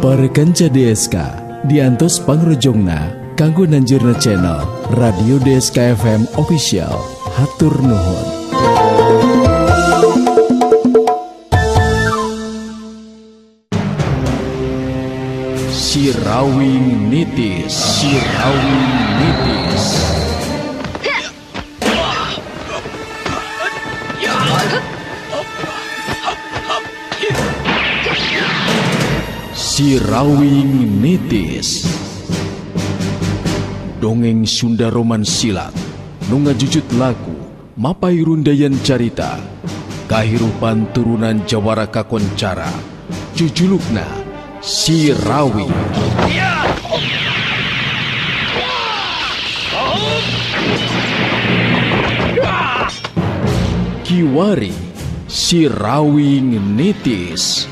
Para kanca DSK diantos pangrojongna kanggo nanjurna channel Radio DSK FM Official. Hatur nuhun. Sirawing Nitis, Sirawing Nitis. Sirawing Nitis. Dongeng Sunda Roman Silat nu ngajujut laku mapay rundayan carita kahirupan turunan jawara kakoncara jujulukna Sirawing. Kiwari Sirawing Nitis.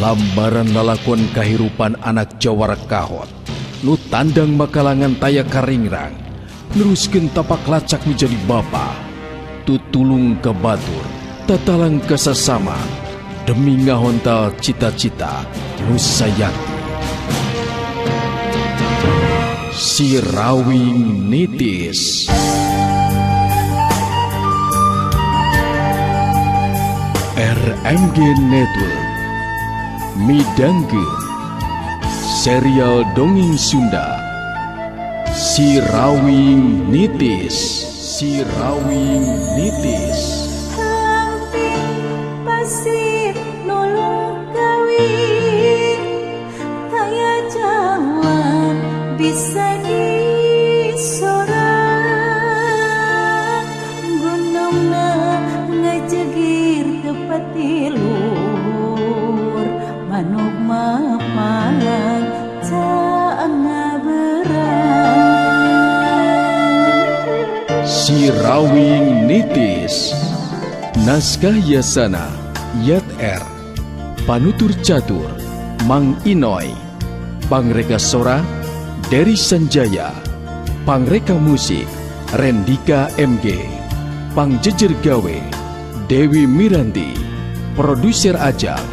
Lambaran lalakon kahirupan anak jawara kahot nu tandang makalangan taya karingrang neruskeun tapak lacak menjadi bapa tutulung ka batur tatalang ka sasama demi ngahontal cita-cita nu sayakti. Sirawing Nitis. RMG Network midangkeun serial dongeng Sunda Sirawing Nitis. Sirawing Nitis. Hampir pasir nulung kawin taya jalan bisa disorang gunungna ngajegir tepat tiluhur manuk mapalang Sirawing Nitis. Naskah Yasana Yat R. Panutur Catur Mang Inoy. Pangreka Sora Dery Sanjaya. Pangreka Musik Rendika MG. Pangjejer Gawe Dewi Miranti. Produser Ajang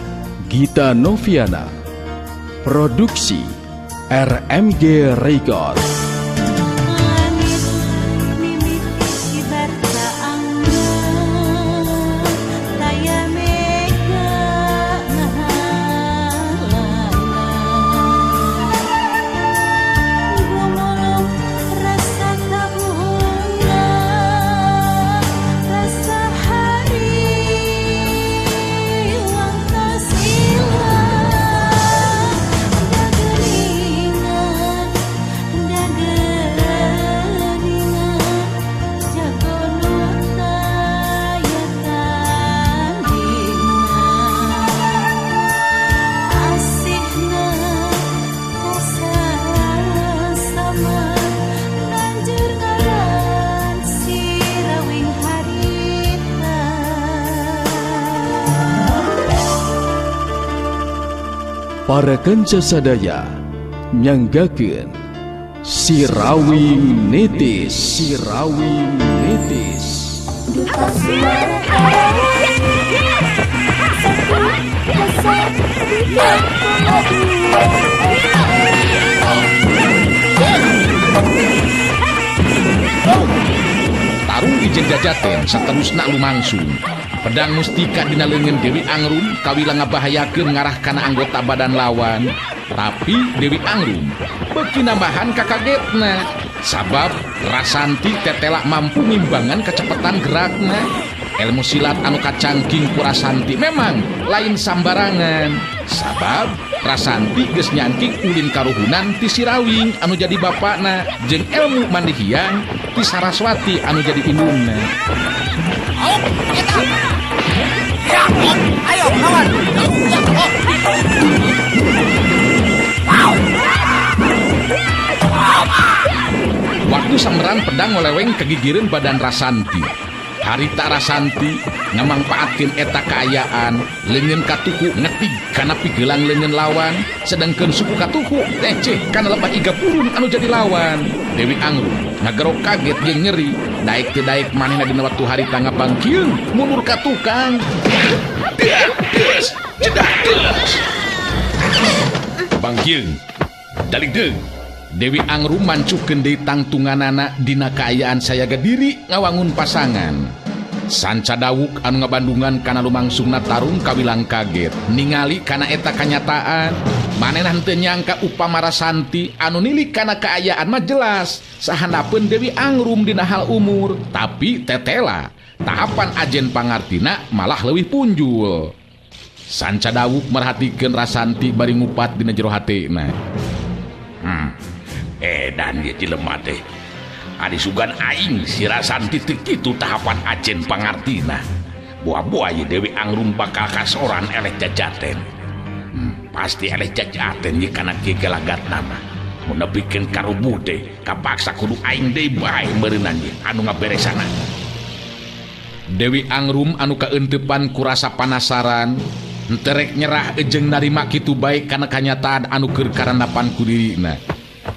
Gita Noviana. Produksi RMG Record. Langit mimiti kibar saangan taya mega ngahalangan gumulung rasa kabungan rasa hariwang tos ilang dageringan dageringan jago nu taya tandingna asihna kasasama nanjur ngaran Sirawing harita. Para kanca sadaya nyanggakeun Sirawing Nitis. Sirawing Nitis. Duta suara 1, 0, 3, 2. Tarung ijen jajaten saterusna lumangsung. Pedang mustika dina leungeun Dewi Angrum kawila ngabahayakeun ngarah kana anggota badan lawan. Tapi Dewi Angrum beuki nambahan kakagetna sabab Rasanti tetelak mampu ngimbangan kecepatan gerakna. Ilmu silat anu kacangking ku Rasanti memang lain sambarangan sabab Rasanti geus nyangking ulin karuhunan ti Sirawing anu jadi bapakna jeung ilmu mandihiang ti Saraswati anu jadi indungna. Ayo kawan. Waktu sameran pedang ngoleweng kegigireun badan Rasanti. Harita Rasanti ngamangpaatkeun eta kaayaan, leungeun katuhu ngetig kana pigelang leungeun lawan, sedangkeun suku katuhu leceh kana lebah iga purun anu jadi lawan. Dewi Angrum ngagero kaget jeung nyeri, daek teu daek manehna dina waktu harita ngabangkieun mundur ka tukang. Des, jedak des. Pangkieung. Daligdeung. Dewi Angrum mancuhkeun deui tangtunganana dina kaayaan sayaga diri ngawangun pasangan. Sanca Dawuk anu ngabandungan kana lumangsungna tarung kawilang kaget ningali kana eta kanyataan. Manehna henteu nyangka upama Rasanti anu nilik kana kaayaan mah jelas sahandapeun Dewi Angrum dina hal umur, tapi tetela tahapan ajen pangartina malah leuwih punjul. Sanca Dawuk merhatikeun Rasanti bari ngupat dina jero hatena. Edan ieu jelema teh. Ari sugan aing si Rasanti teu kitu tahapan ajen pangartina. Boa-boa ieu Dewi Angrum bakal kasoran eleh jajaten. Pasti eleh jajaten ieu kana kieu galagatna mah. Mun nepikeun karubuh teh kapaksa kudu aing deui bae meureunnan ieu anu ngaberesana. Dewi Angrum anu kaeuntepan ku rasa panasaran henteu rek nyerah jeung narima kitu bae kana kanyataan anu keur karandapan ku dirina.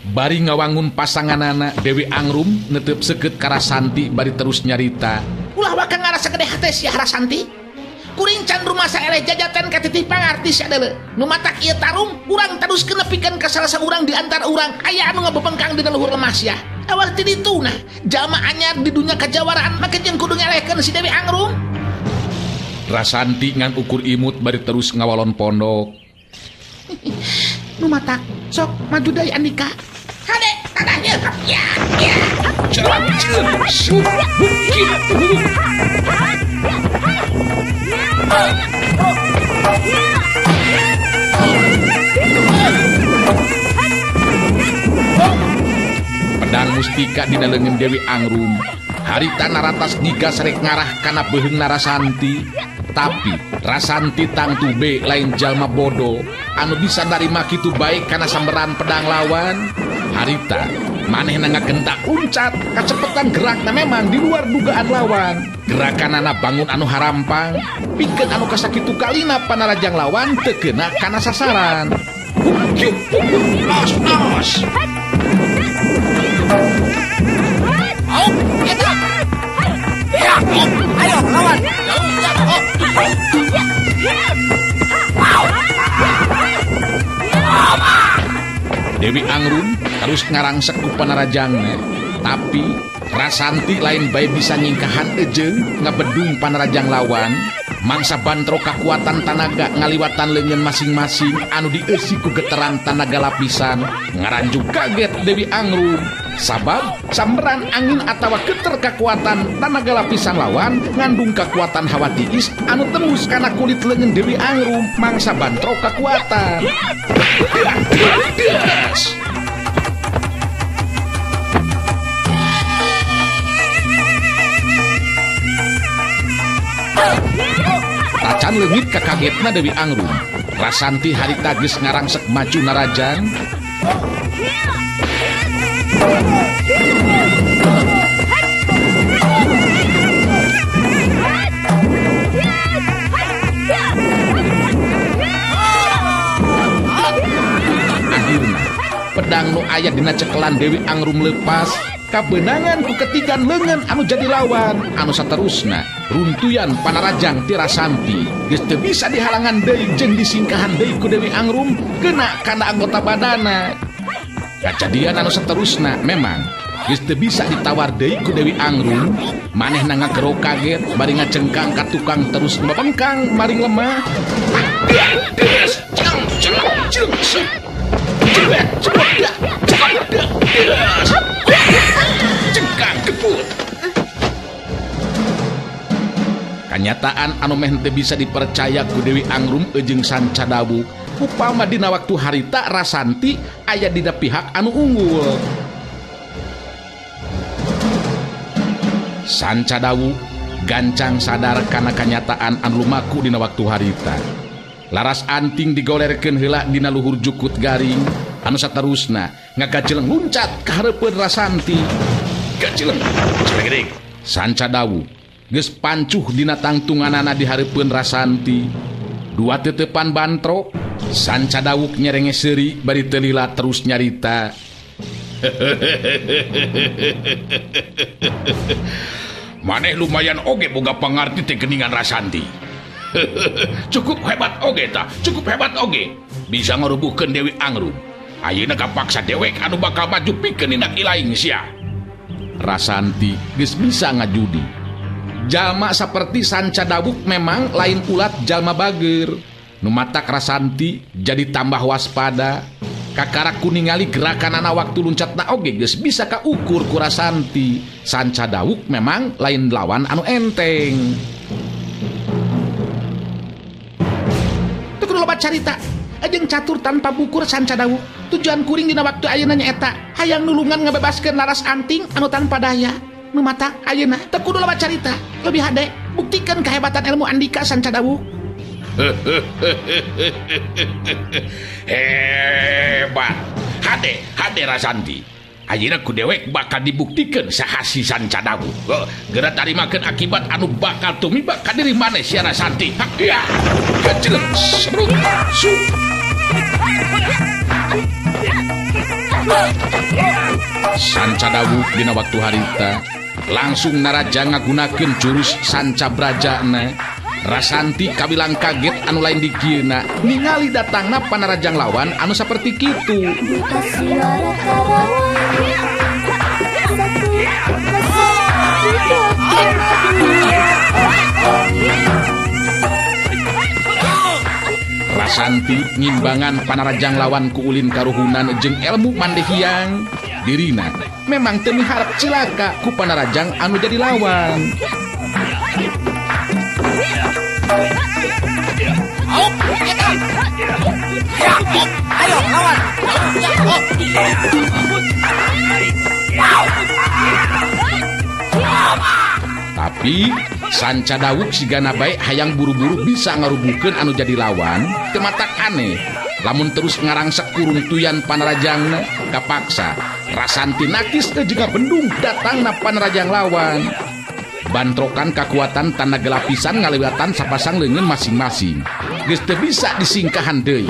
Bari ngawangun pasanganana Dewi Angrum netep seukeut ka Rasanti bari terus nyarita. Ulah waka ngarasa gede hate sia Rasanti. Kuring can rumasa eleh jajaten ka titih pangarti sia deuleu. Nu matak ieu tarung urang teruskeun nepikeun ka salah saurang di antara urang aya anu ngabebengkang dina luhur lemah sia. Awal ti ditu nah jalma anyar di dunya kajawaraan make jeung kudu ngelehkeun si Dewi Angrum. Rasanti ngan ukur imut bari terus ngawalon pondok. Nu matak sok maju deui Andika. Hade tadahnya ya ya. Pedang mustika dina leungeun Dewi Angrum. Harita naratas giga sarek ngarah kana beuheungna Rasanti. Tapi Rasanti tangtu be lain jalma bodoh anu bisa narima kitu bae kana samberan pedang lawan. Harita manehna ngagentak uncat, kacepetan gerakna memang di luar dugaan lawan. Gerakanana bangun anu harampang, pikeun anu kasakitu kalina panarajang lawan teu keuna kana sasaran. Os os. Ayo lawan. Dewi Angrum terus ngarangsek ku panarajangna, tapi Rasanti lain bae bisa nyingkahan ejeung ngabedung panarajang lawan. Mangsa bantro kakuatan tanaga ngaliwatan leungeun masing-masing anu dieusi ku geteran tanaga lapisan. Ngaranjuk kaget Dewi Angrum sabab samberan angin atawa geter kakuatan tanaga lapisan lawan ngandung kakuatan hawa tiis anu tembus kana kulit leungeun Dewi Angrum. Mangsa bantro kakuatan. Tacan leungit kakagetna Dewi Angrum. Rasanti harita geus ngarangsek maju narajan. Akhirna pedang nu aya dina cekelan Dewi Angrum lepas. Kabenangan ku ketigan leungeun anu jadi lawan anu saterusna runtuyan panarajang ti Rasanti geus teu bisa dihalangan deui jeung disingkahan deui ku Dewi Angrum kena kana anggota badana. Kajadian anu saterusna memang geus teu bisa ditawar deui ku Dewi Angrum. Manehna ngagero kaget bari ngacengkang ka tukang terus mebengkang maring lemah. Cengkang kebut. Kanyataan anu meh teu bisa dipercaya ku Dewi Angrum jeung Sanca Dawuk upama dina waktu harita Rasanti aya dina pihak anu unggul. Sanca Dawuk gancang sadar kana kanyataan anu lumaku dina waktu harita. Laras anting digolerkeun heula dina luhur jukut garing anu saterusna ngagajeleng luncat ka hareupeun Rasanti. Gajeleng celegedeg. Sanca Dawuk geus pancuh dina tangtunganana di hareupeun Rasanti. Dua tetepan bantrok, Sanca Dawuk nyerenge seuri bari teu lila terus nyarita. Maneh lumayan oge boga pangarti teh geuningan Rasanti. Cukup hebat oge tah, cukup hebat oge. Bisa ngarubuhkeun Dewi Angrum. Ayeuna kapaksa dewek anu bakal maju pikeun dina ilaing sia. Rasanti geus bisa ngajudi. Jalma saperti Sanca Dawuk memang lain ulat jalma bager. Nu matak Rasanti jadi tambah waspada. Kakarak kuningali gerakanana waktu loncatna oge geus bisa kaukur ku Rasanti. Sanca Dawuk memang lain lawan anu enteng. Teu kudu loba carita. Jeung catur tanpa bukur Sanca Dawuk. Tujuan kuring dina waktu ayeuna nyaeta hayang nulungan ngabebaskeun Laras Anting anu tanpa daya. Nu matak ayeuna teu kudu loba carita. Leuwih hade buktikeun kehebatan ilmu andika Sanca Dawuk. Hebat. Hade, hade Rasanti. Ayeuna ku dewek bakal dibuktikeun saha si Sanca Dawuk. Geura tarimakeun akibat anu bakal tumiba ka diri maneh sia Rasanti. Ya. Kecil serut su. Sanca Dawuk dina waktu harita langsung naraja ngagunakeun jurus Sanca Brajana. Rasanti kabilang kaget anu lain dikieuna ningali datangna panarajang lawan anu saperti kitu. Duta Suara Karawang 103,2. Rasanti ngimbangan panarajang lawan ku ulin karuhunan jeung ilmu mandehiang. Dirina memang teu miharep cilaka ku panarajang anu jadi lawan. Ayo lawan. Tapi Sanca Dawuk sigana bae hayang buru-buru bisa ngarubuhkeun anu jadi lawan, teu matak aneh. Lamun terus ngarangsek kuruntuyan panarajangna kapaksa Rasanti nakis jeung bendung datangna panarajang lawan. Bantrokan kakuatan tanaga lapisan ngalewatan sapasang leungeun masing-masing. Geus teu bisa disingkahan deui.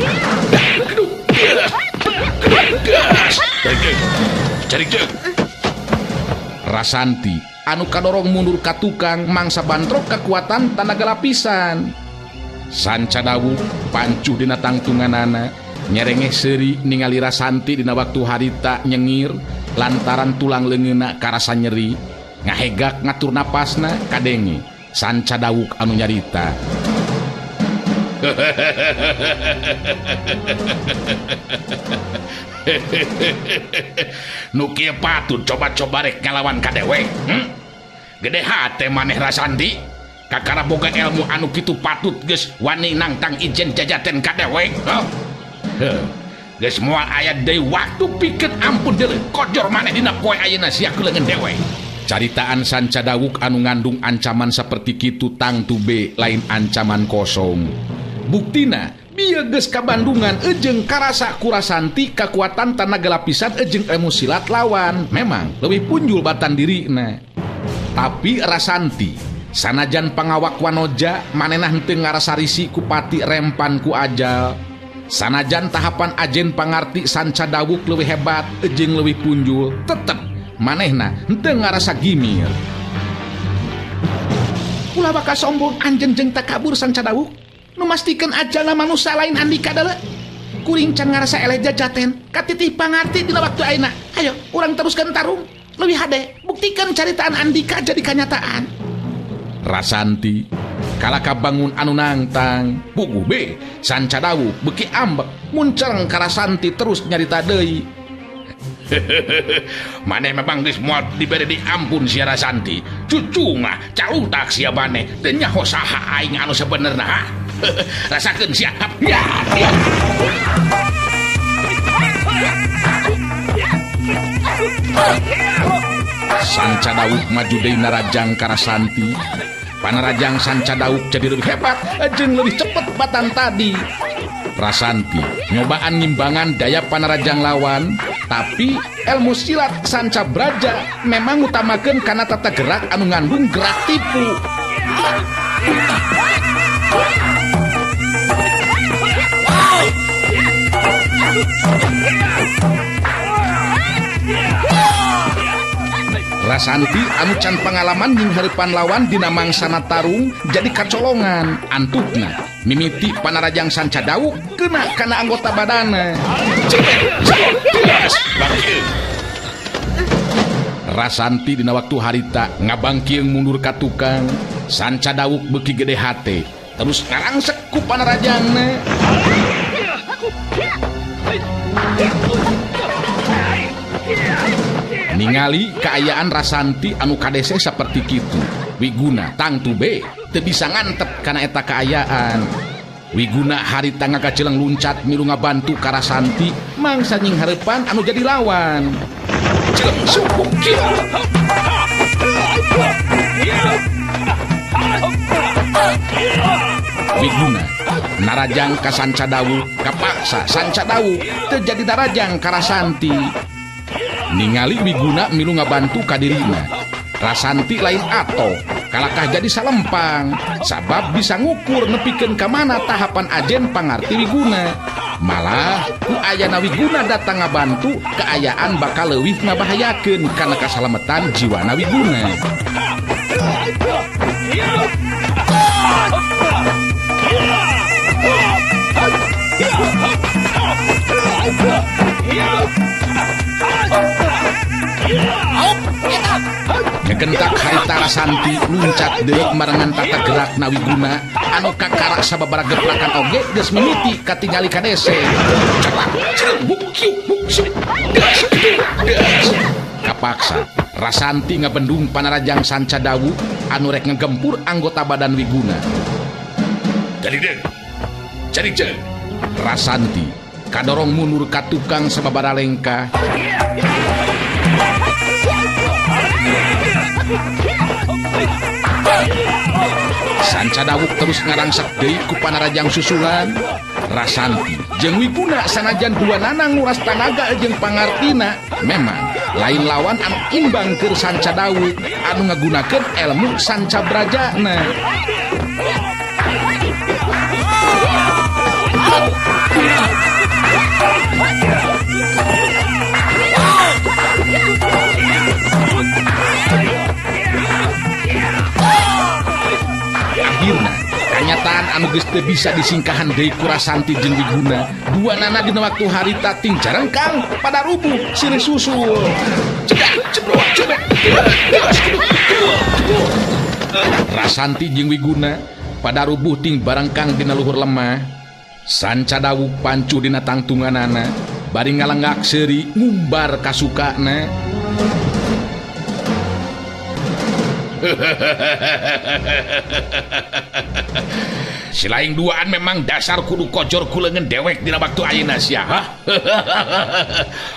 Rasanti anu kadorong mundur ka tukang mangsa bantrok kekuatan tanaga lapisan. Sanca Dawuk pancuh dina tangtunganana, nyerengeh seuri ningali Rasanti dina waktu harita nyengir lantaran tulang leungeunna karasa nyeri. Ngahegak ngatur napasna kadenge Sanca Dawuk anu nyarita. Nu kieu patut coba-coba rek ngalawan ka dewek. Gede hate maneh Rasanti. Kakara boga ilmu anu kitu patut geus wani nangtang ijen jajaten ka dewek. Heuh. Geus moal aya deui waktu pikeun ampun deuleu kojor maneh dina poe ayeuna sia kuleungeun dewek. Caritaan Sanca Dawuk anu ngandung ancaman seperti kitu tangtu be lain ancaman kosong. Buktina bieu geus kabandungan ejeng karasa ku Rasanti kakuatan tanaga lapisan ejeng ilmu silat lawan memang leuwih punjul batan dirina. Tapi Rasanti sanajan pangawak wanoja manehna henteu ngarasa risi ku pati rempan ku ajal. Sanajan tahapan ajen pangarti Sanca Dawuk leuwih hebat ejeng leuwih punjul tetep manehna henteu ngarasa gimir. Ulah bakal sombong anjeun jeung takabur Sanca Dawuk. Nu mastikeun ajalna manusa lain andika deuleu. Kuring can ngarasa eleh jajaten katitih pangarti dina waktu ayeuna. Ayo urang teruskeun tarung. Leuwih hade buktikeun caritaan andika jadi kanyataan. Rasanti kalaka bangun anu nangtang puguh be Sanca Dawuk beuki ambek muncereng ka Rasanti terus nyarita deui. Maneh memang geus moal dibere diampun sia Rasanti. Cucungah calutak sia maneh teu nyaho saha aing anu sebenerna ha. Rasakeun sia. Ya, ya. Sanca Dawuk maju deui narajang ka Rasanti. Panarajang Sanca Dawuk jadi lebih hebat jeung lebih cepet batan tadi. Rasanti nyobaan ngimbangan daya panarajang lawan, tapi ilmu silat Sanca Braja memang ngutamakeun kana tata gerak anu ngandung gerak tipu. Rasanti anu can pangalaman jeung hareupan lawan dina mangsana tarung jadi kacolongan antukna mimiti panarajang Sanca Dawuk kena kana anggota badana. Rasanti dina waktu harita ngabangkieung mundur ka tukang. Sanca Dawuk beuki gede hate terus ngarangsek ku panarajangna. Ningali kaayaan Rasanti anu kadese saperti kitu, Wiguna tangtu be teu bisa ngantep kana eta kaayaan. Wiguna harita ngagaceleng luncat milu ngabantu ka Rasanti mangsa nying hareupan anu jadi lawan. Celeng suku kieu. Wiguna narajang ka Sanca Dawuk, kapaksa Sanca Dawuk teu jadi narajang ka Rasanti. Ningali Wiguna milu ngabantu ka dirina. Rasanti lain ato, kalakah jadi salempang, sabab bisa ngukur nepikeun ka mana tahapan ajen pangarti Wiguna. Malah ku ayana Wiguna datang ngabantu, kaayaan bakal leuwih ngabahayakeun kana kasalametan jiwana Wiguna. Ngegentak harita Rasanti luncat deui marengan tata gerak na Wiguna anu kakarak sababaraha geplakan oge geus mimiti katingali kadese. Kapaksa Rasanti ngabendung panarajang Sanca Dawuk anu rek ngegempur anggota badan Wiguna. Jadi deuk. Jadi ceuk. Rasanti kadorong mundur ka tukang sababaraha lengkah. Sanca Dawuk terus ngarangsek deui ku panarajang susulan. Rasanti jeung Wiguna sanajan duanana nguras tanaga jeung pangartina, memang lain lawan anu imbang keur Sanca Dawuk anu ngagunakeun elmu Sanca Brajana. Akhirna kanyataan anu geus teu bisa disingkahan deui ku Rasanti jeung Wiguna, duanana dina waktu harita ting carengkang pada rubuh silih susul. Cedak cebrok cebek. Rasanti jeung Wiguna pada rubuh ting barengkang dina luhur lemah. Sanca Dawuk pancu dina tangtunganana bari ngalenggak seuri ngumbar kasukana. Selain duaan memang dasar kudu kojor kulengen dewek dina waktu ayeuna sia.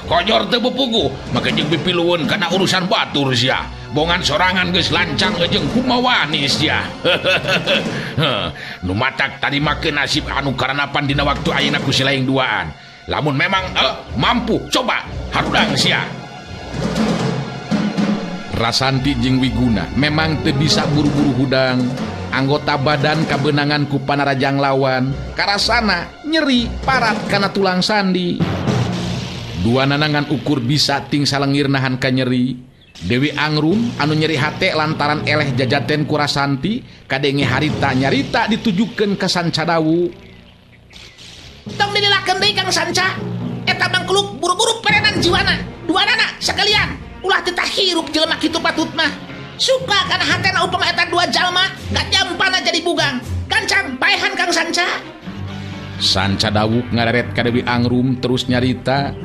Kojor teu bepuguh maka jeung pipilueun kana urusan batur sia. Bongan sorangan geus lancang jeung kumawani sia. Nu matak tadi make nasib anu karanapan dina waktu ayeuna ku silaing duaan. Lamun memang mampu coba harudang sia. Rasanti jeung Wiguna memang teu bisa buru-buru hudang. Anggota badan kabenangan ku panarajang lawan, karasana nyeri parat kana tulang sandi. Dua nanangan ukur bisa ting salengir nahan ka nyeri. Dewi Angrum anu nyeri hate lantaran eleh jajaten ku Rasanti kadenge harita nyarita ditujukeun ka Sanca Dawuk. Tong dililakeun deui Kang Sanca. Eta mangkluk buru-buru perenan jiwana. Duanana sakalian ulah teu hirup jelema kitu patut mah. Suka kana hatena upama eta dua jalma gajampana jadi bugang. Gancang paehan Kang Sanca. Sanca Dawuk ngareret ka Dewi Angrum terus nyarita.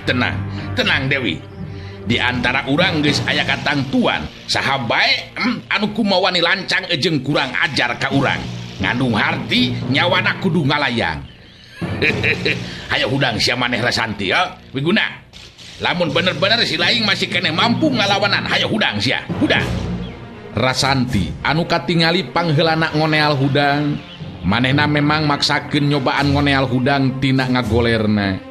Tenang, tenang Dewi. Di antara urang geus aya katangtuan saha bae anu kumawani lancang jeung kurang ajar ka urang. Ngandung harti nyawana kudu ngalayang. Hayo hudang sia maneh Rasanti ya. Wiguna. Lamun bener-bener si laing masih keneh mampu ngalawanan, hayo hudang sia, hudang. Rasanti anu katingali pangheulana ngoneal hudang, manehna memang maksakeun nyobaan ngoneal hudang tina ngagolerna.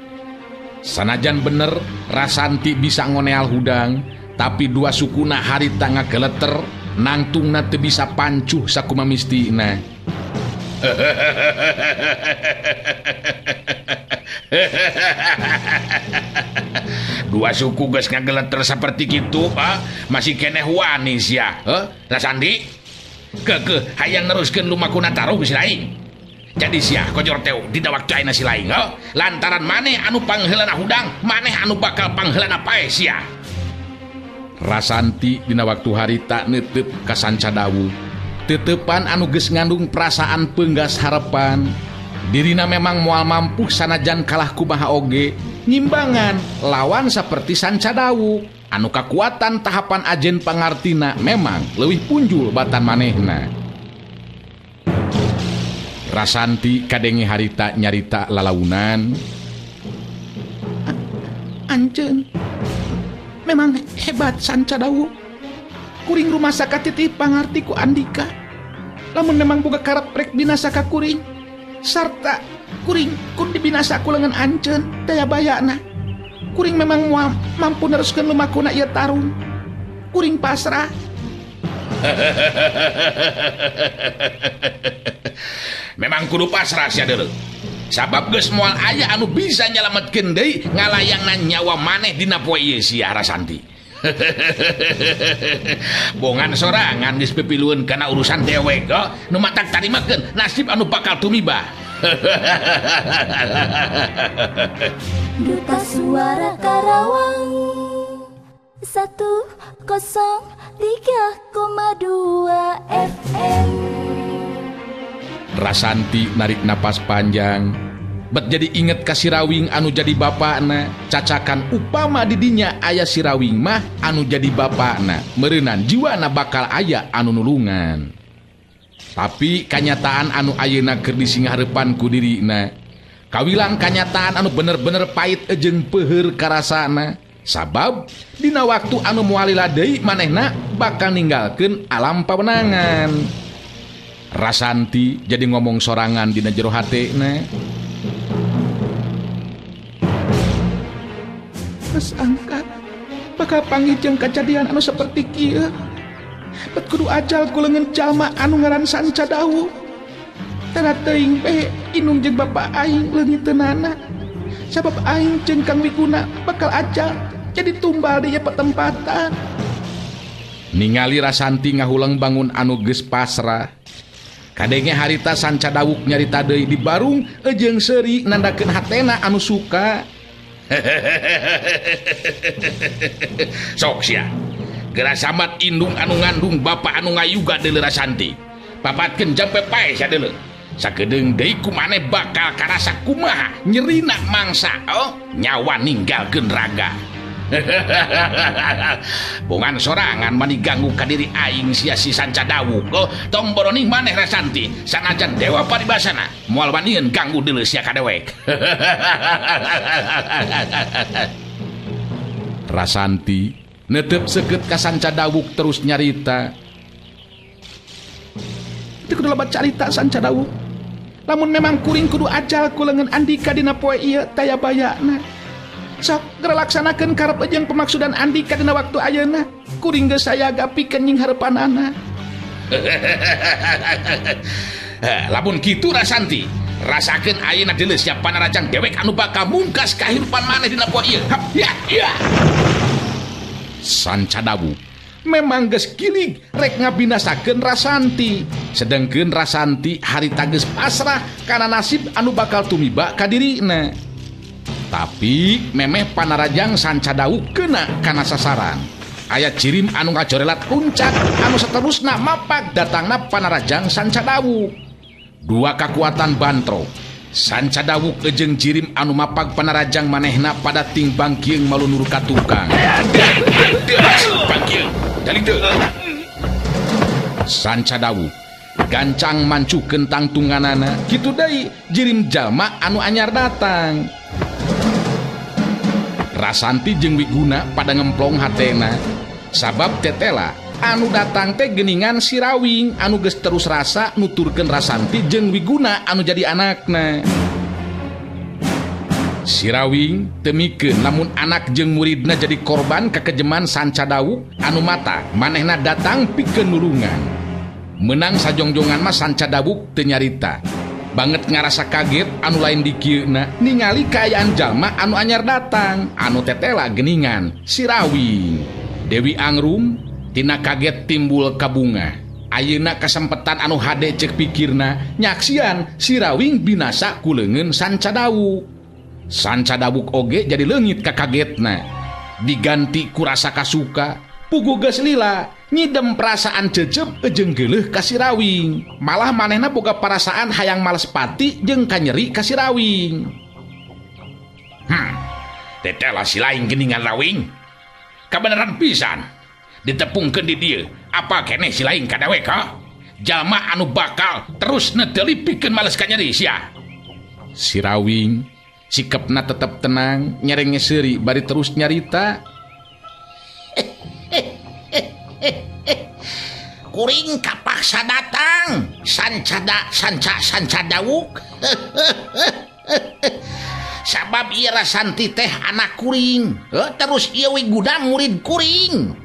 Sanajan bener Rasanti bisa ngoneal hudang, tapi dua sukuna harita ngageleter, nangtungna teu bisa pancuh sakumamistina. Dua suku geus ngageleter saperti kitu, masih keneh wani sia, heuh? Rasanti keukeuh hayang neruskeun lumakuna tarung si laing. Jadi sia kojor teu dina waktu ayeuna si laing, heuh? Lantaran maneh anu pangheulana hudang, maneh anu bakal pangheulana paeh sia. Rasanti dina waktu harita neuteup ka Sanca Dawuk. Teuteupan anu geus ngandung perasaan peunggas harepan. Dirina memang moal mampu sanajan kalah kumaha oge nyimbangan lawan seperti Sanca Dawuk anu kakuatan tahapan ajen pangartina memang leuwih punjul batan manehna. Rasanti kadenge harita nyarita lalaunan. Anjeun memang hebat Sanca Dawuk. Kuring rumasa katitih pangarti ku Andika. Lamun memang boga karep rek binasa ka kuring, sarta kuring kun dibinasa ku lengan anjeun daya bayana. Kuring memang moal mampu neruskeun lumakuna ieu tarung. Kuring pasrah. Memang kudu pasrah sia deuleu. Sabab geus moal aya anu bisa nyalametkeun deui ngalayangna nyawa maneh dina poe ieu sia Rasanti. Bongan sorangan geus pipilueun kana urusan dewek, oh, nu matak tarimakeun nasib anu bakal tumiba. Duta Suara Karawang 103,2 FM. Rasanti narik napas panjang. Bet jadi inget ka Sirawing anu jadi bapakna. Cacakan upama didinya aya Sirawing mah anu jadi bapakna, meureunan jiwana bakal aya anu nulungan. Tapi kanyataan anu ayeuna keur disinghareupan ku dirina, kawilang kanyataan anu bener-bener pahit jeung peuheur karasana. Sabab dina waktu anu moal lila deui manehna bakal ninggalkeun alam pawenangan. Rasanti jadi ngomong sorangan dina jero hatena. Geus angkat bakal panggih jeung kajadian anu saperti kieu. Bet kudu ajal ku leungeun jalma anu ngaran Sanca Dawuk. Tara teuing be indung jeung bapa aing leungiteunana. Sabab aing jeung Kang Wiguna bakal ajal jadi tumbal di ieu patempatan. Ningali Rasanti ngahuleng bangun anu geus pasrah. Kadenge harita Sanca Dawuk nyarita deui di barung jeung seuri nandakeun hatena anu suka. Sok sia. Geura sambat indung anu ngandung bapa anu ngayuga deuleu Rasanti. Papatkeun jampe pae sia deuleu. Sakedeung deui ku maneh bakal karasa kumaha nyerina mangsa, oh, nyawa ninggalkeun raga. Bongan sorangan mani ganggu ka diri aing sia si Sanca Dawuk. Oh, tong boroning maneh Rasanti, sanajan dewa paribasana moal wanian ganggu deuleu sia ka dewek. Rasanti netep seukeut ka Sanca Dawuk terus nyarita. Teu kudu loba carita Sanca Dawuk. Lamun memang kuring kudu ajal ku leungeun Andika dina poe ieu taya bayana. Sok geura laksanakeun karep jeung pemaksudan Andika dina waktu ayeuna. Kuring geus sayaga pikeun nying hareupanana. Lamun kitu Rasanti, rasakeun ayeuna deuleu sia panarajang dewek anu bakal mungkas kahirupan maneh dina poe ieu. Hap, ya, ya. Sanca Dawuk memang geus kilig rek ngabinasakeun Rasanti. Sedengkeun Rasanti harita geus pasrah kana nasib anu bakal tumiba ka dirina. Tapi memeh panarajang Sanca Dawuk kena kana sasaran. Aya cirim anu ngajorelat puncak anu saterusna mapak datangna panarajang Sanca Dawuk. Dua kakuatan bantro. Sanca Dawuk jeung jirim anu mapag panarajang manehna pada ting bangkieung malunur ka tukang. Bangkieung, dalik teu. Sanca Dawuk gancang mancukeun tangtunganana, kitu deui jirim jalma anu anyar datang. Rasanti jeung Wiguna pada ngemplong hatena. Sabab tetela anu datang teh geuningan Sirawing anu geus terus rasa nuturkeun Rasanti jeung Wiguna anu jadi anakna. Sirawing temikeun lamun anak jeung muridna jadi korban kekejeman Sanca Dawuk anu mata manehna datang pikeun nulungan. Menang sajongjongan mah Sanca Dawuk teu nyarita. Banget ngarasa kaget anu lain dikieuna ningali kaayaan jalma anu anyar datang anu tetela geningan si Rawing. Dewi Angrum tina kaget timbul kabunga. Ayeuna kasempetan anu hade cek pikirna nyaksian si Rawing binasa ku leungeun Sanca Dawuk. Sanca Dawuk oge jadi leungit kakagetna. Diganti ku rasa kasuka, puguh geus lila, nyidem perasaan cecep jeung geuleuh ka si Rawing. Malah manehna boga perasaan hayang males pati jeung kanyeri ka si Rawing. Tetela si lain geningan Rawing. Kabeneran pisan. Ditepungkeun di dieu, apa keneh si lain ka dewek ha? Jalma anu bakal terus neteuli pikeun males kanyeri sia. Si Rawing sikapna tetep tenang, nyerenge seuri bari terus nyarita. Kuring kapaksa datang, Sanca Dawuk. Sabab ieu Rasanti teh anak kuring, terus ieu Wiguna murid kuring.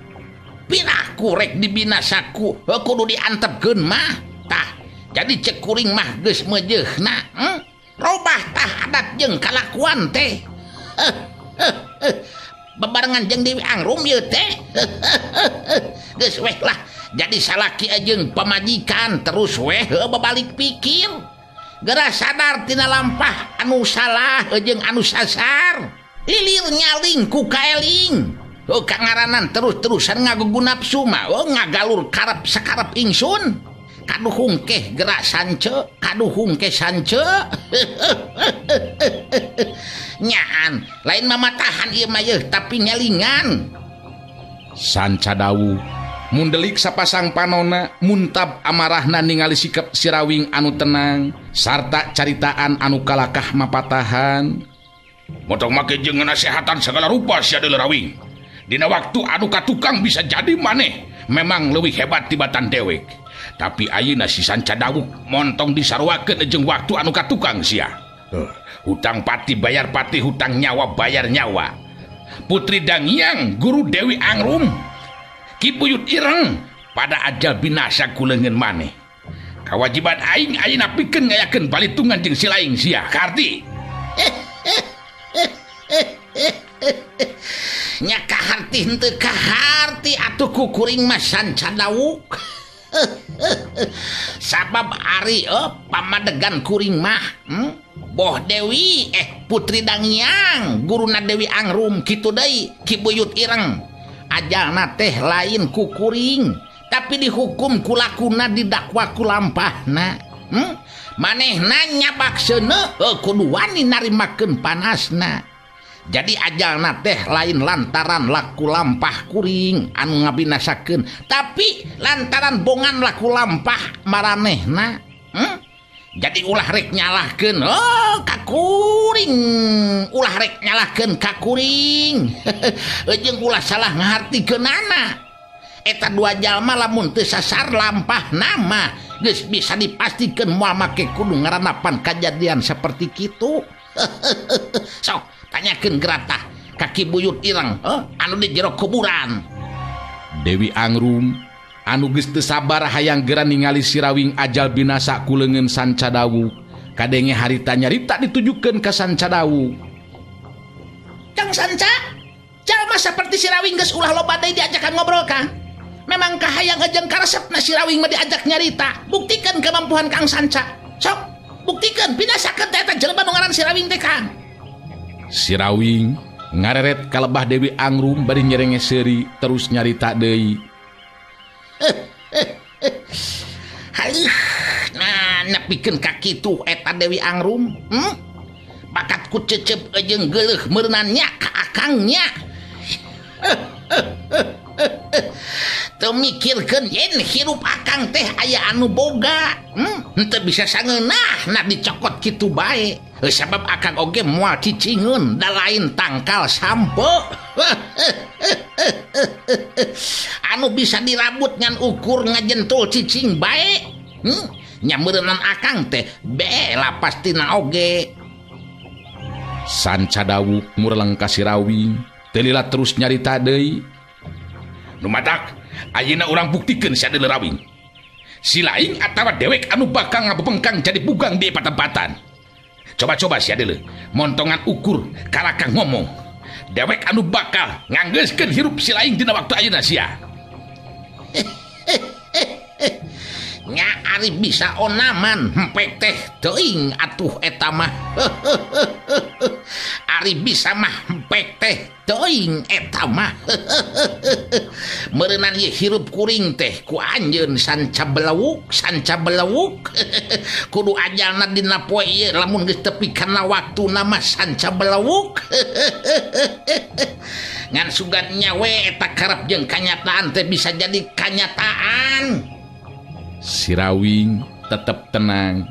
Piraku rek dibinasaku, kudu diantepkeun mah. Tah, jadi cek kuring mah geus meujeuhna. Robah tah adat jeung kalakuan teh. Bebarengan jeung Dewi Angrum ieu teh. Geus weh lah, jadi salaki jeung pamajikan terus weh babalik pikir. Geura sadar tina lampah anu salah jeung anu sasar. Ilir nyaling ku kaeling. Oh kangaranan terus-terusan ngagugu nafsu mah, oh ngagalur karep sakarep ingsun. Kaduhung keh gerak sance, kaduhung keh sance. Nyaan, lain mamatahan ieu mah yeuh tapi nyalingan. Sanca Dawuk mundelik sapasang panona muntab amarahna ningali sikap si Rawing anu tenang sarta caritaan anu kalakah mapatahan. Motong make jeung nasehatan segala rupa sia deuleu Rawing. Dina waktu anu katukang bisa jadi maneh memang leuwih hebat tibatan dewek. Tapi ayeuna si Sanca Dawuk montong disaruakeun jeung waktu anu katukang sia. Hutang pati bayar pati, hutang nyawa bayar nyawa. Putri Dangiang guru Dewi Angrum Ki Buyut Ireng pada ajal binasa ku leungeun maneh. Kawajiban aing ayeuna pikeun ngayakeun balitungan jeung si laing sia. Karti. Nya kaharti henteu kaharti atuh ku kuring mah Sanca Dawuk. Sabab ari pamadegan kuring mah Boh Dewi Putri Dangiang guruna Dewi Angrum kitu deui Ki Buyut Ireng. Ajalna teh lain ku kuring tapi dihukum ku lakuna didakwa ku lampahna. Manehna nyabak seuneu kudu wani narimakeun panasna. Jadi ajalna teh lain lantaran laku lampah kuring anu ngabinasakeun, tapi lantaran bongan laku lampah maranehna. Jadi ulah rek nyalahkeun ka kuring, ulah rek nyalahkeun ka kuring. Jeung ulah salah ngahartikeunana. Eta dua jalma lamun teu sasar lampah nama geus bisa dipastikeun moal make kudu ngaranapan kajadian seperti kitu. Sok tanyakeun geratah ka Ki Buyut Ireng anu di jero kuburan. Dewi Angrum anu geus teu sabar hayang geura ningali si Rawing ajal binasa ku leungeun Sanca Dawuk. Kadenge harita nyarita ditujukeun ka Sanca Dawuk. Kang Sanca, jalma saperti si Rawing geus ulah loba deui diajakan ngobrol Kang. Memang kahayang jeung karesepna si Rawing mah diajak nyarita. Buktikan kemampuan Kang Sanca. Sok, buktikan binasakeun teh eta jelema nu ngaran si Rawing teh Kang. Si Rawing ngareret kalebah Dewi Angrum bari nyerenge seuri terus nyarita deui. Haluh, nah nepikeun ka kitu eta Dewi Angrum. Bakat ku cecep jeung geuleuh meureunnan nya ka akangnya. Teu mikirkeun yen hirup akang teh aya anu boga. Henteu bisa sangeunahna dicokot kitu bae. Sabab akang oge moal cicingeun da lain tangkal sampe. Anu bisa dirabut ngan ukur ngajentul cicing bae. Nya meureunnan akang teh bela pastina oge. Sanca Dawuk mureleng ka si Rawing, teu lila terus nyarita deui. Nu matak ayeuna urang buktikeun sia deuleu Rawing. Si laing atawa dewek anu bakal ngabebengkang jadi bugang di patempatan. Coba-coba sia deuleu, montongan ukur kalakang ngomong. Dewek anu bakal nganggeuskeun hirup si laing dina waktu ayeuna sia. Nya ari bisa onaman hempek teh teuing atuh eta mah. Ari bisa mah hempek teh teuing eta mah. Meureunan ieu hirup kuring teh ku anjeun sanca belewuk, sanca belewuk. Kudu ajalna dina poe ieu lamun geus tepi kana waktuna mah sanca belewuk. Ngan sugan nyawe eta karep jeung kanyataan teh bisa jadi kanyataan. Sirawing tetep tenang.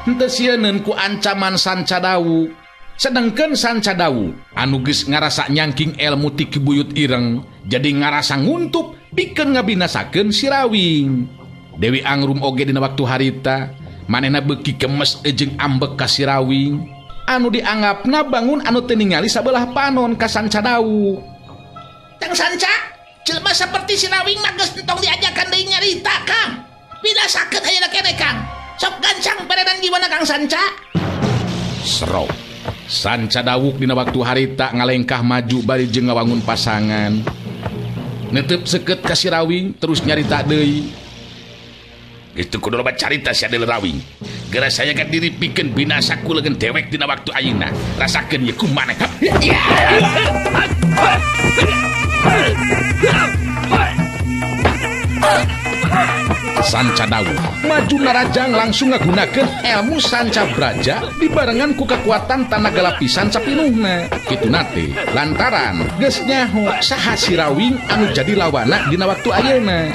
Henteu sieun ku ancaman Sanca Dawuk. Sedengkeun Sanca Dawuk anu geus ngarasa nyangking ilmu ti Ki Buyut Ireng, jadi ngarasa nguntup pikeun ngabinasakeun Sirawing. Dewi Angrum oge dina waktu harita, manehna beuki gemes jeung ambek ka Sirawing anu dianggapna bangun anu teu ningali sabelah panon ka Sanca Dawuk. Kang Sanca, jelema saperti Sirawing mah geus entong diajakan deui nyarita, Kang. Binasakeun ayeuna keneh, Kang. Sok gancang peredan gimana Kang Sanca? Serok. Sanca Dawuk dina waktu harita ngalengkah maju bari jeung ngawangun pasangan. Netep seukeut ka Sirawing terus nyarita deui. Geus teu kudu loba carita sia deuleu Rawing. Geura sayaga diri pikeun binasa ku leungeun dewek dina waktu ayeuna. Rasakeun ye ku maneh. Sanca Dawuk maju narajang langsung ngagunakeun ilmu Sanca Braja dibarengan ku kekuatan tanaga lapisan sapinuhna. Kituna teh lantaran geus nyaho saha Sirawing anu jadi lawana dina waktu ayeuna.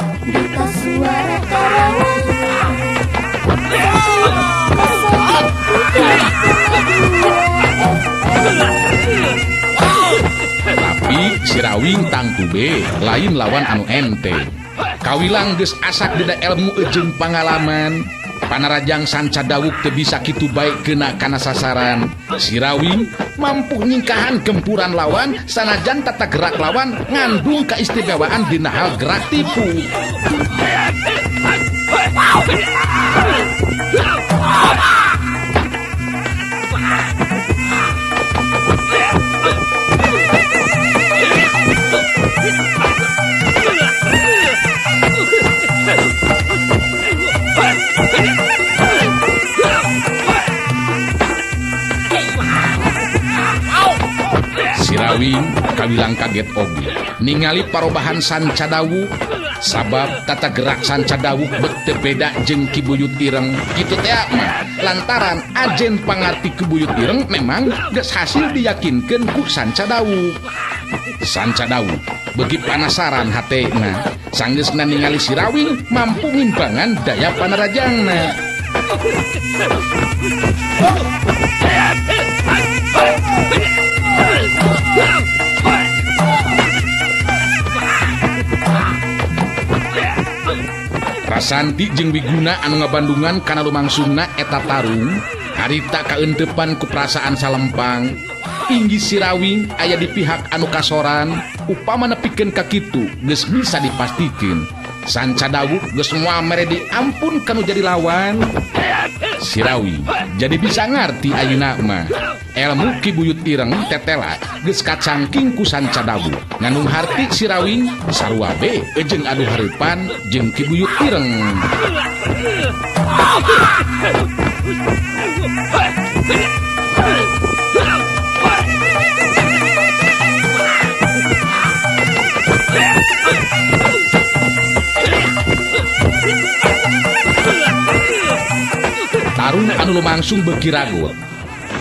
Tapi Sirawing tangtu be lain lawan anu ente. Kawilang geus asak dina ilmu jeung pangalaman. Panarajang Sanca Dawuk teu bisa kitu bae kena kana sasaran. Sirawing mampu nyingkahan gempuran lawan sanajan tata gerak lawan ngandung kaistimewaan dina hal gerak tipu. Sirawing kawilang kaget oge ningali parobahan Sanca Dawuk, sabab tata gerak Sanca Dawuk bet teu beda jeung Ki Buyut Ireng. Kitu teh mah lantaran ajen pangarti Ki Buyut Ireng memang geus hasil diyakinkeun ku Sanca Dawuk. Sanca Dawuk beuki panasaran hatena sanggeusna ningali Sirawing mampu ngimbangan daya panarajangna. Rasanti jeung Wiguna anu ngabandungan kana lumangsungna eta tarung harita kaeuntepan ku perasaan salempang. Inggi Sirawing aya di pihak anu kasoran, upama nepikeun ka kitu geus bisa dipastikeun Sanca Dawuk geus moal mere diampun kanu jadi lawan. Sirawing jadi bisa ngarti ayeuna mah ilmu Ki Buyut Ireng tetela geus kacangking ku Sanca Dawuk. Ngandung harti Sirawing sarua be jeung adu hareupan jeung Ki Buyut Ireng. Tarung anu lumangsung beuki ragut.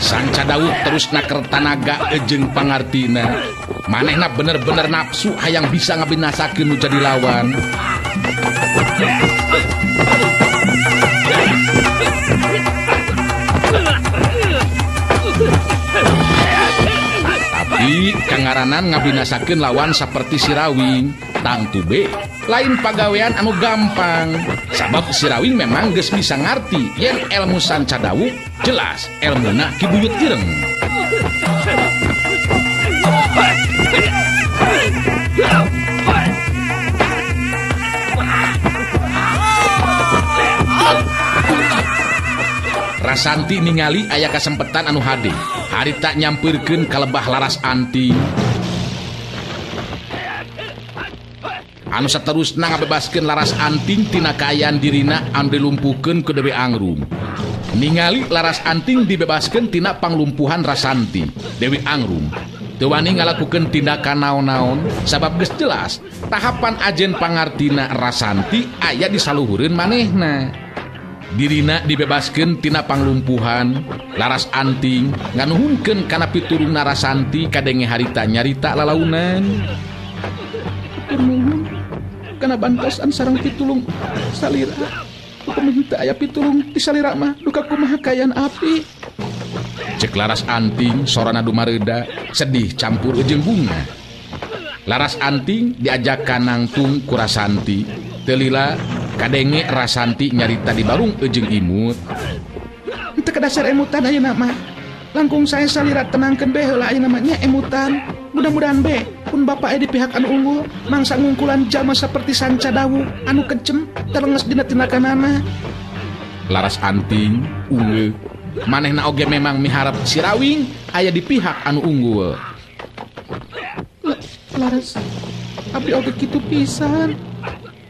Sanca Dawuk terus naker tanaga jeung pangartina. Manehna bener-bener nafsu hayang bisa ngabinasakeun nu jadi lawan. Tapi kangaranan ngabinasakeun lawan saperti Sirawing, tangtu be lain pagawean anu gampang. Sabab Sirawing memang geus bisa ngarti yen ilmu Sanca Dawuk jelas elmuna Ki Buyut Ireng. Rasanti ningali aya kasempetan anu hade. Harita nyampeurkeun ka lebah Laras Anting. Anu saterusna ngabebaskeun Laras Anting tina kaayaan dirina anu dilumpuhkeun ku Dewi Angrum. Ningali Laras Anting dibebaskeun tina panglumpuhan Rasanti, Dewi Angrum teu wani ngalakukeun tindakan naon-naon sabab geus jelas tahapan ajen pangartina Rasanti aya di saluhureun manehna. Dirina dibebaskeun tina panglumpuhan Laras Anting nganuhunkeun kana piturungna Rasanti kadenge harita nyarita lalaunan. Nuhun kana bantosan sareng pitulung salira. Upami teu aya pitulung ti salira mah duka kumaha kaayaan api. Cek Laras Anting sorana dumareuda sedih campur jeung bunga. Laras Anting diajak nangtung ku Rasanti. Teu lila kadenge Rasanti nyarita di barung jeung imut. Teu kadasar emutan ayeuna mah. Langkung saya salira tenangkeun be heula ayeuna mah nya emutan. Mudah-mudahan be pun bapak di pihak anu unggul mangsa ngungkulan jalma seperti Sanca Dawuk anu kejem telenges dina tindakanana. Laras Anting unggul. Manehna oge memang miharap Sirawing aya di pihak anu unggul. Laras, abdi oge kitu pisan.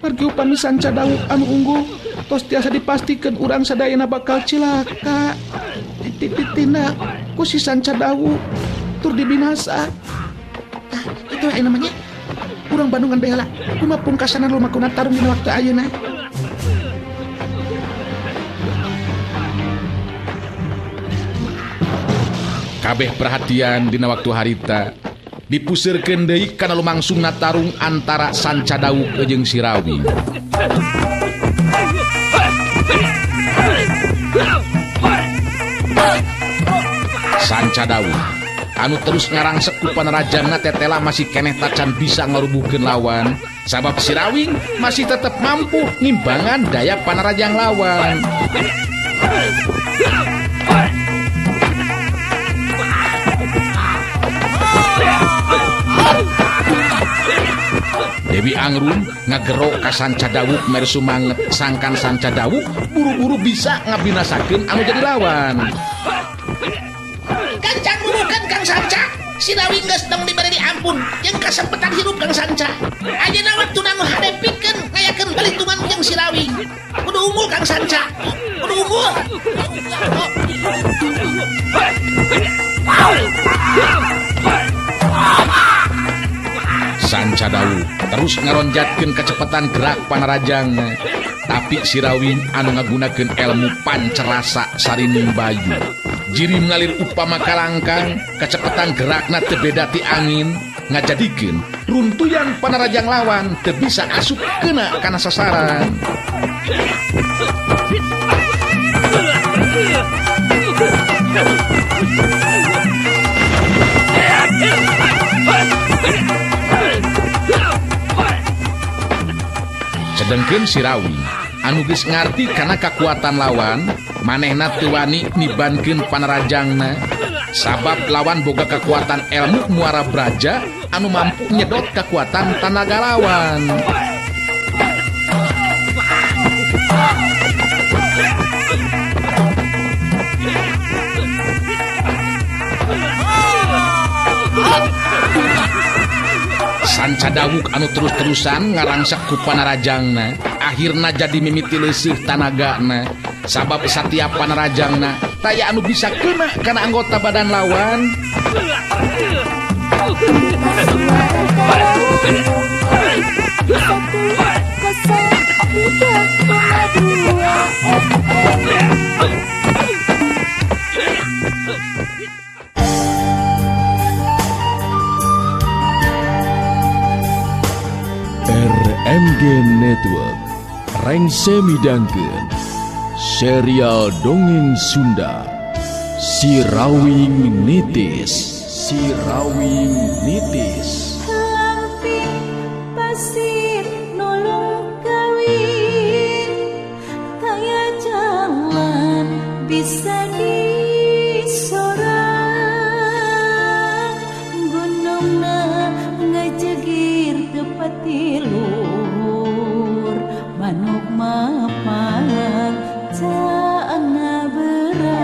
Margi upami Sanca Dawuk anu unggul tos tiasa dipastikeun urang sadayana bakal cilaka. Titina ku si Sanca Dawuk tur dibinasa. Tah, itu aya namanya. Urang Bandungan bae heula. Kumaha pungkasana lumakuna tarung dina waktu ayeuna. Kabeh perhatian dina waktu harita dipuseurkeun deui kana lumangsungna tarung antara Sanca Dawuk jeung Sirawing. Sanca Dawuk anu terus ngarangsek ku panarajangna tetela masih keneh tacan bisa ngarubuhkeun lawan sabab Sirawing masih tetep mampu ngimbangan daya panarajang lawan. Dewi Angrum ngagero ka Sanca Dawuk mere sumanget sangkan Sanca Dawuk buru-buru bisa ngabinasakeun anu jadi lawan. Gancang rurukan Kang Sanca, Sirawing geus tong dibere diampun jeung kasempetan hirup Kang Sanca. Ayeuna waktuna nu hade pikeun ngayakeun perhitungan jeung Sirawing. Kudu unggul Kang Sanca, kudu unggul. Sanca Dawuk terus ngaronjatkeun kecepatan gerak panarajangna. Tapi Sirawing anu ngagunakeun ilmu pancerasa sarining bayu. Jirim ngalir upama kalangkang, kecepatan gerakna teu beda ti angin, ngajadikeun runtuyan panarajang lawan teu bisa asup kena kana sasaran. Sedengkeun Sirawing anu geus ngarti kana kakuatan lawan, manehna teu wani nibankeun panarajangna sabab lawan boga kekuatan ilmu muara braja anu mampu nyedot kekuatan tanaga lawan. Sanca Dawuk anu terus-terusan ngarangsek ku panarajangna akhirna jadi mimiti leuseuh tanagana sabab satiap panarajangna taya anu bisa kena kana anggota badan lawan. RMG Network rengse midangkeun serial dongeng Sunda Sirawing Nitis. Sirawing Nitis. Lamping pasir nolong kawin kaya jalan bisa disorang gunungna ngejegir tepat tiluhur manuk mapan caana berat.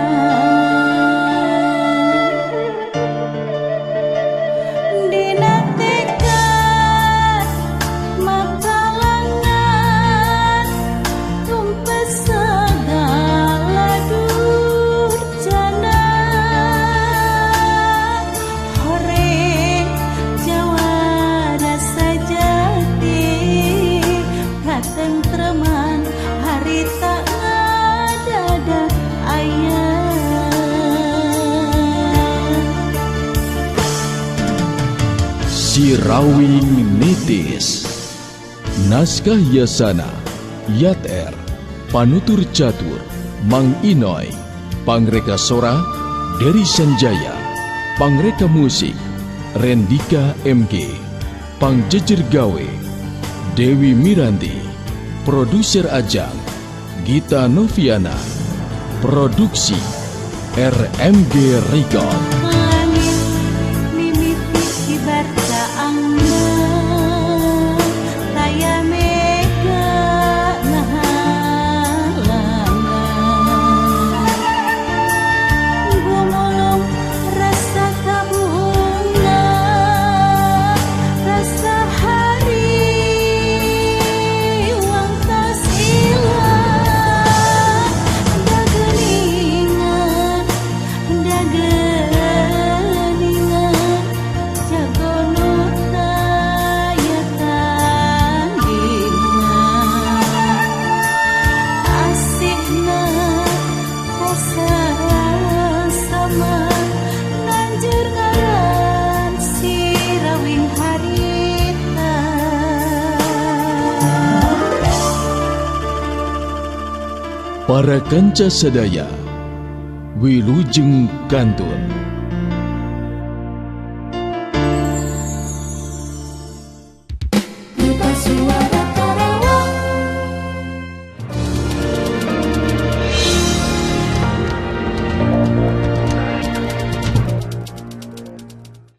Sirawing Nitis. Naskah Yasana, Yat R, Panutur Catur, Mang Inoy, Pangreka Sora, Dery Sanjaya, Pangreka Musik, Rendika MG, Pangjejer Gawe, Dewi Miranti, Produser Ajang, Gita Noviana, Produksi RMG Record. Langit mimiti kibar caangna, taya mega ngahalangan. Gumulung rasa kabunga, rasa hariwang tas ilang. Dageningan, dageningan, jago nu taya tandingan. Asihna rasa sama, nanjur ngaran sirawing harita. Para kanca sadaya, wilujeng kantun.